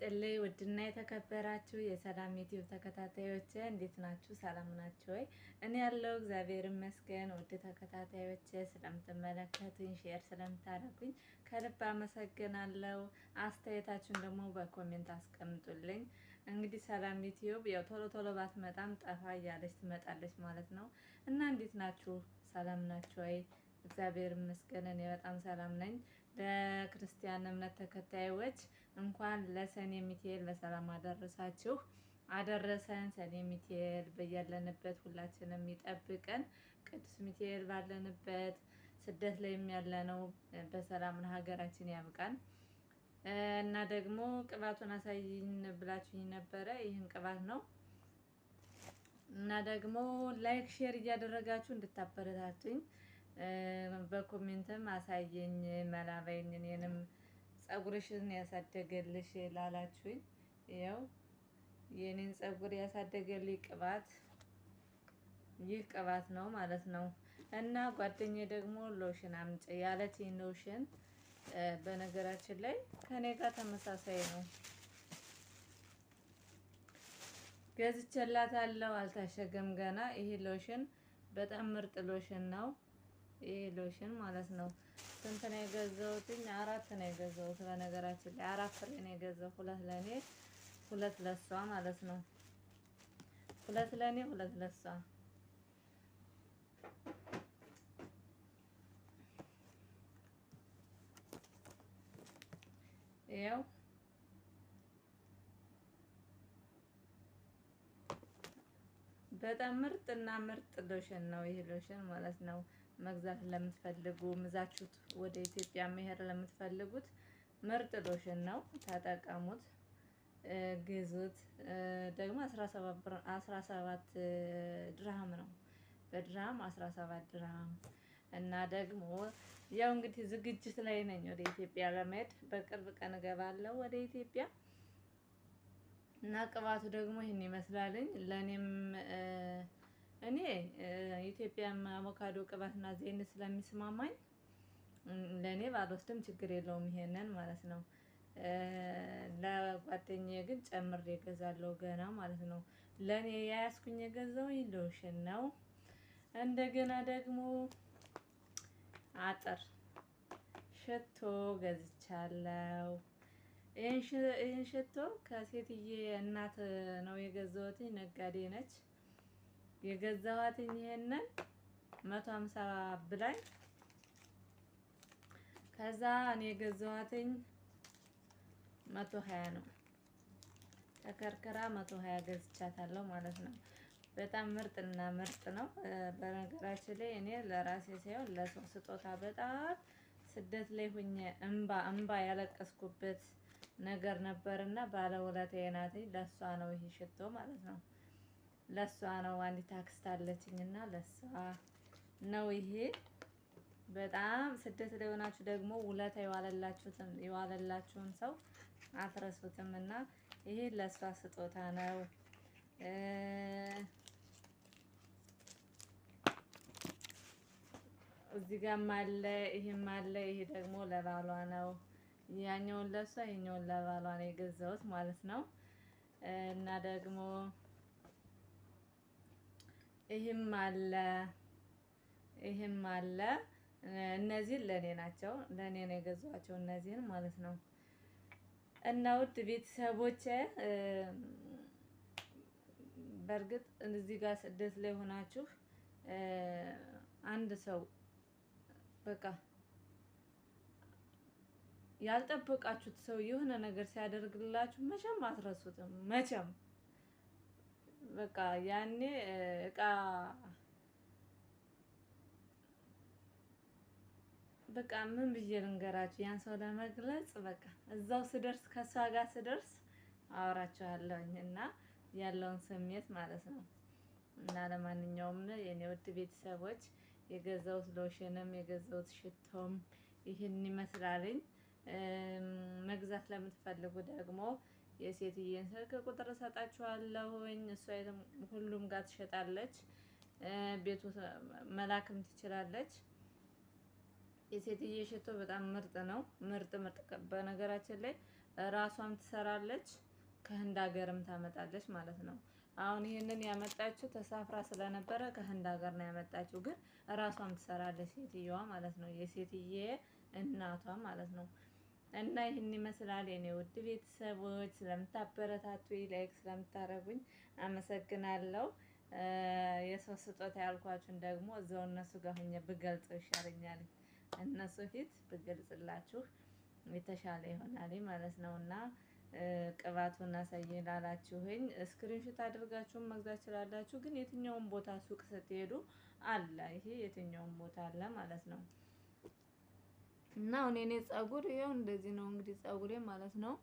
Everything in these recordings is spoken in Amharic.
ይስጥልኝ ውድና የተከበራችሁ የሰላም ዩቲዩብ ተከታታዮች፣ እንዴት ናችሁ? ሰላም ናችሁ ወይ? እኔ ያለው እግዚአብሔር ይመስገን። ውድ ተከታታዮች፣ ስለምትመለከቱኝ፣ share ስለምታደርጉኝ ከልብ አመሰግናለሁ። አስተያየታችሁን ደግሞ በ comment አስቀምጡልኝ። እንግዲህ ሰላም ዩቲዩብ ያው ቶሎ ቶሎ ባትመጣም ጠፋ እያለች ትመጣለች ማለት ነው። እና እንዴት ናችሁ? ሰላም ናችሁ ወይ? እግዚአብሔር ይመስገን እኔ በጣም ሰላም ነኝ። ለክርስቲያን እምነት ተከታዮች እንኳን ለሰኔ ሚካኤል በሰላም አደረሳችሁ አደረሰን። ሰኔ ሚካኤል በያለንበት ሁላችንም ይጠብቀን። ቅዱስ ሚካኤል ባለንበት፣ ስደት ላይም ያለነው በሰላም ለሀገራችን ያብቃን። እና ደግሞ ቅባቱን አሳይኝ ብላችሁኝ ነበረ። ይህን ቅባት ነው። እና ደግሞ like፣ share እያደረጋችሁ እንድታበረታቱኝ፣ በ comment ም አሳየኝ መላበይኝ፣ እኔንም ጸጉርሽን ያሳደገልሽ ላላችሁኝ፣ ያው የኔን ጸጉር ያሳደገልኝ ቅባት ይህ ቅባት ነው ማለት ነው። እና ጓደኛዬ ደግሞ ሎሽን አምጪ ያለችኝ ሎሽን በነገራችን ላይ ከኔ ጋር ተመሳሳይ ነው። ገዝቼላታለሁ። አልታሸገም ገና። ይሄ ሎሽን በጣም ምርጥ ሎሽን ነው። ይሄ ሎሽን ማለት ነው። ስንት ነው የገዛሁትኝ? አራት ነው የገዛሁት። በነገራችን ላይ 4 ፍሬ ነው የገዛሁት። ሁለት ለኔ፣ ሁለት ለሷ ማለት ነው። ሁለት ለኔ፣ ሁለት ለሷ። ያው በጣም ምርጥ እና ምርጥ ሎሽን ነው ይሄ ሎሽን ማለት ነው። መግዛት ለምትፈልጉ፣ ምዛችሁት ወደ ኢትዮጵያ መሄድ ለምትፈልጉት ምርጥ ሎሽን ነው። ተጠቀሙት፣ ግዙት። ደግሞ 17 ድርሃም ነው። በድርሃም 17 ድርሃም። እና ደግሞ ያው እንግዲህ ዝግጅት ላይ ነኝ ወደ ኢትዮጵያ ለመሄድ፣ በቅርብ ቀን እገባለሁ ወደ ኢትዮጵያ። እና ቅባቱ ደግሞ ይህን ይመስላልኝ። ለእኔም እኔ ኢትዮጵያም አቮካዶ ቅባትና ዜን ስለሚስማማኝ ለእኔ ባልወስድም ችግር የለውም ይሄንን ማለት ነው። ለጓደኛዬ ግን ጨምሬ እገዛለሁ ገና ማለት ነው። ለእኔ የያዝኩኝ የገዛውኝ ሎሽን ነው። እንደገና ደግሞ አጥር ሽቶ ገዝቻለሁ። ይህን ሽቶ ከሴትዬ እናት ነው የገዛሁትኝ። ነጋዴ ነች። የገዛኋትኝ ይሄንን 150 ብላኝ፣ ከዛ እኔ የገዛኋትኝ 120 ነው። ተከርክራ 120 ገዝቻታለሁ ማለት ነው። በጣም ምርጥና ምርጥ ነው። በነገራችን ላይ እኔ ለራሴ ሳይሆን ለሰው ስጦታ በጣም ስደት ላይ ሁኜ እምባ እምባ ያለቀስኩበት ነገር ነበርና ባለውለታዬ ናት። ለሷ ነው ይሄ ሽቶ ማለት ነው። ለሷ ነው። አንዲት አክስት አለችኝና ለሷ ነው ይሄ። በጣም ስደት ላይ ሆናችሁ ደግሞ ውለታ የዋለላችሁን ሰው አትረሱትም እና ይሄ ለሷ ስጦታ ነው። እዚህ ጋርም አለ፣ ይሄም አለ። ይሄ ደግሞ ለባሏ ነው። ያኛውን ለሷ፣ ይሄኛውን ለባሏ ነው የገዛሁት ማለት ነው። እና ደግሞ ይህም አለ፣ ይህም አለ። እነዚህን ለኔ ናቸው፣ ለኔ ነው የገዛኋቸው እነዚህን ማለት ነው። እና ውድ ቤተሰቦቼ፣ በእርግጥ እዚህ ጋር ስደት ላይ ሆናችሁ አንድ ሰው በቃ ያልጠበቃችሁት ሰው የሆነ ነገር ሲያደርግላችሁ መቼም አትረሱትም። መቼም በቃ ያኔ እቃ በቃ ምን ብዬ ልንገራችሁ፣ ያን ሰው ለመግለጽ በቃ እዛው ስደርስ፣ ከእሷ ጋር ስደርስ አወራችኋለሁኝ እና ያለውን ስሜት ማለት ነው። እና ለማንኛውም የኔ ውድ ቤተሰቦች፣ የገዛሁት ሎሽንም የገዛሁት ሽቶም ይህን ይመስላልኝ። መግዛት ለምትፈልጉ ደግሞ የሴትዬን ስልክ ቁጥር እሰጣችኋለሁኝ። እሷ ሁሉም ጋር ትሸጣለች፣ ቤቱ መላክም ትችላለች። የሴትዬ ሽቶ በጣም ምርጥ ነው። ምርጥ ምርጥ። በነገራችን ላይ ራሷም ትሰራለች፣ ከህንድ ሀገርም ታመጣለች ማለት ነው። አሁን ይህንን ያመጣችው ተሳፍራ ስለነበረ ከህንድ ሀገር ነው ያመጣችው፣ ግን ራሷም ትሰራለች ሴትየዋ ማለት ነው። የሴትዬ እናቷ ማለት ነው። እና ይህን ይመስላል የኔ ውድ ቤተሰቦች፣ ስለምታበረታቱኝ like ስለምታደርጉኝ አመሰግናለሁ። የሰው ስጦታ ያልኳችሁን ደግሞ እዛው እነሱ ጋር ሁኜ ብገልጸው ይሻለኛል። እነሱ ፊት ብገልጽላችሁ የተሻለ ይሆናል ማለት ነው። እና ቅባቱን አሳየኝ ላላችሁኝ screenshot አድርጋችሁን መግዛት ትችላላችሁ። ግን የትኛውን ቦታ ሱቅ ስትሄዱ አለ፣ ይሄ የትኛውን ቦታ አለ ማለት ነው። እና አሁን የኔ ጸጉር ይኸው እንደዚህ ነው እንግዲህ ጸጉሬ ማለት ነው።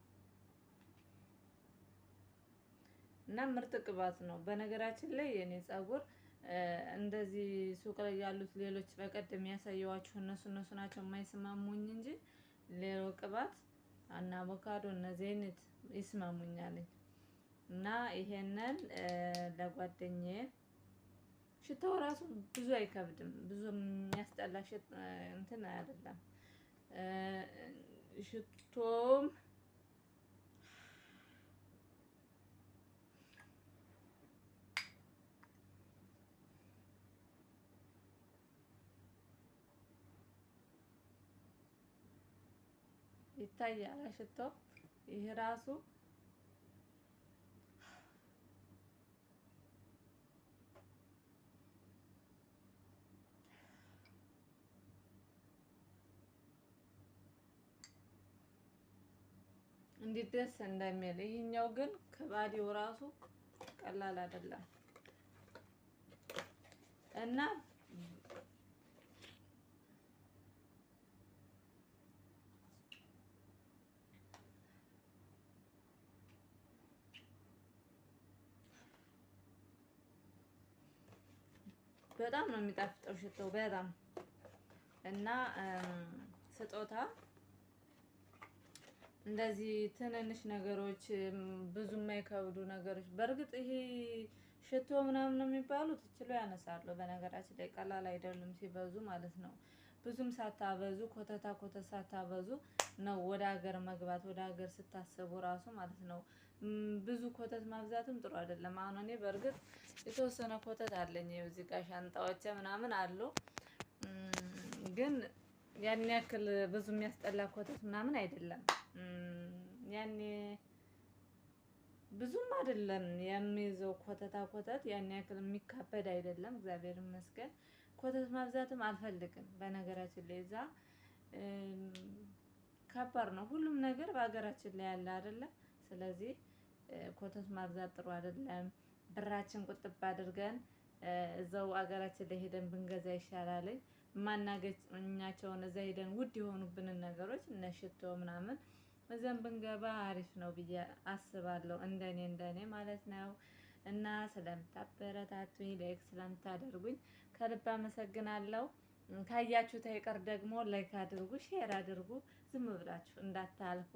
እና ምርጥ ቅባት ነው። በነገራችን ላይ የኔ ጸጉር እንደዚህ ሱቅ ላይ ያሉት ሌሎች በቀደም ያሳየዋችሁ እነሱ ናቸው የማይስማሙኝ እንጂ ሌላው ቅባት እና አቮካዶ እነ ዜኒት ይስማሙኛል። እና ይሄንን ለጓደኛዬ ሽታው ራሱ ብዙ አይከብድም፣ ብዙ የሚያስጠላ እንትን አይደለም። ሽቶም ይታያል ሽቶ ይህ ራሱ እንዴት ደስ እንደሚል። ይህኛው ግን ከባዲው ራሱ ቀላል አይደለም እና በጣም ነው የሚጣፍጠው ሽቶው በጣም። እና ስጦታ እንደዚህ ትንንሽ ነገሮች ብዙ የማይከብዱ ነገሮች፣ በእርግጥ ይሄ ሽቶ ምናምን ነው የሚባሉት ችሎ ያነሳሉ። በነገራችን ላይ ቀላል አይደሉም ሲበዙ ማለት ነው። ብዙም ሳታበዙ ኮተታ ኮተት ሳታበዙ ነው ወደ ሀገር መግባት፣ ወደ ሀገር ስታስቡ ራሱ ማለት ነው። ብዙ ኮተት ማብዛትም ጥሩ አይደለም። አሁን እኔ በእርግጥ የተወሰነ ኮተት አለኝ፣ እዚህ ጋር ሻንጣዎቼ ምናምን አሉ፣ ግን ያን ያክል ብዙ የሚያስጠላ ኮተት ምናምን አይደለም። ያኔ ብዙም አይደለም የሚይዘው ኮተታ ኮተት ያን ያክል የሚካበድ አይደለም። እግዚአብሔር ይመስገን። ኮተት ማብዛትም አልፈልግም። በነገራችን ላይ እዛ ከባድ ነው ሁሉም ነገር በሀገራችን ላይ ያለ አይደለ። ስለዚህ ኮተት ማብዛት ጥሩ አይደለም። ብራችን ቁጥብ አድርገን እዛው አገራችን ላይ ሄደን ብንገዛ ይሻላል። የማናገኛቸውን እዛ ሄደን ውድ የሆኑብንን ነገሮች እነ ሽቶ ምናምን እዛም ብንገባ አሪፍ ነው ብዬ አስባለሁ። እንደኔ እንደኔ ማለት ነው። እና ስለምታበረታቱኝ like ስለምታደርጉኝ ከልብ አመሰግናለሁ። ካያችሁት አይቀር ደግሞ like አድርጉ፣ share አድርጉ። ዝም ብላችሁ እንዳታልፉ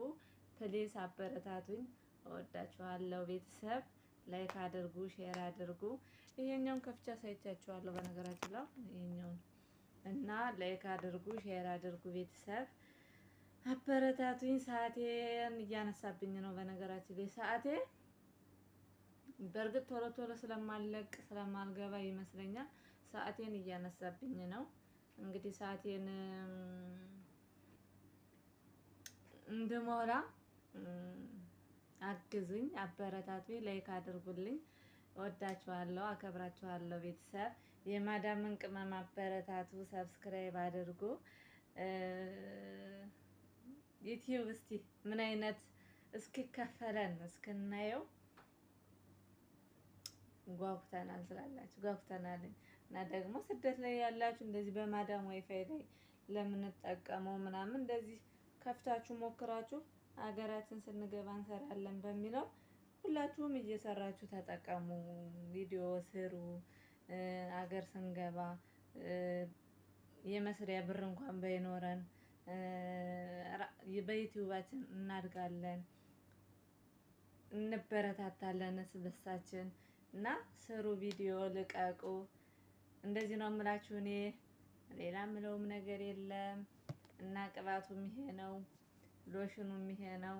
please፣ አበረታቱኝ። እወዳችኋለሁ ቤተሰብ። Like አድርጉ፣ share አድርጉ። ይሄኛውን ከፍቻ ሳይቻችኋለሁ በነገራችን ላይ ይሄኛውን እና like አድርጉ፣ share አድርጉ ቤተሰብ አበረታቱኝ። ሰዓቴን እያነሳብኝ ነው በነገራችን ላይ ሰዓቴ በእርግጥ ቶሎ ቶሎ ስለማለቅ ስለማልገባ ይመስለኛል ሰዓቴን እያነሳብኝ ነው። እንግዲህ ሰዓቴን እንድሞላ አግዙኝ፣ አበረታቱኝ፣ like አድርጉልኝ። እወዳችኋለሁ፣ አከብራችኋለሁ ቤተሰብ። የማዳምን ቅመም አበረታቱ፣ subscribe አድርጉ። ዩቲዩብ እስቲ ምን አይነት እስኪከፈለን እስክናየው ጓጉተናል ስላላችሁ ጓጉተናል። እና ደግሞ ስደት ላይ ያላችሁ እንደዚህ በማዳም ዋይፋይ ላይ ለምንጠቀመው ምናምን እንደዚህ ከፍታችሁ ሞክራችሁ አገራችን ስንገባ እንሰራለን በሚለው ሁላችሁም እየሰራችሁ ተጠቀሙ። ቪዲዮ ስሩ። አገር ስንገባ የመስሪያ ብር እንኳን ባይኖረን በዩቲዩባችን እናድጋለን፣ እንበረታታለን በሳችን እና ስሩ፣ ቪዲዮ ልቀቁ። እንደዚህ ነው የምላችሁ። እኔ ሌላ ምለውም ነገር የለም። እና ቅባቱም ይሄ ነው፣ ሎሽኑም ይሄ ነው።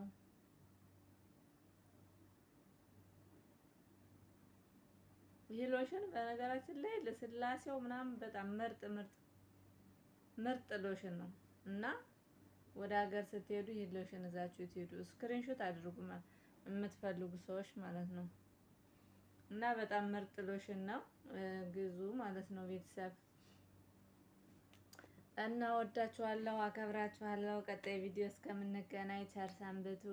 ይህ ሎሽን በነገራችን ላይ ልስላሴው ምናምን በጣም ምርጥ ምርጥ ምርጥ ሎሽን ነው እና ወደ ሀገር ስትሄዱ ይህ ሎሽን እዛችሁ ትሄዱ። Screenshot አድርጉ የምትፈልጉ ሰዎች ማለት ነው። እና በጣም ምርጥ ሎሽን ነው፣ ግዙ ማለት ነው ቤተሰብ። እና ወዳችኋለሁ፣ አከብራችኋለሁ። ቀጣይ ቪዲዮ እስከምንገናኝ ቸር ሰንብቱ።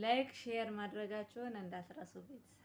Like share ማድረጋችሁን እንዳትረሱ ቤተሰብ።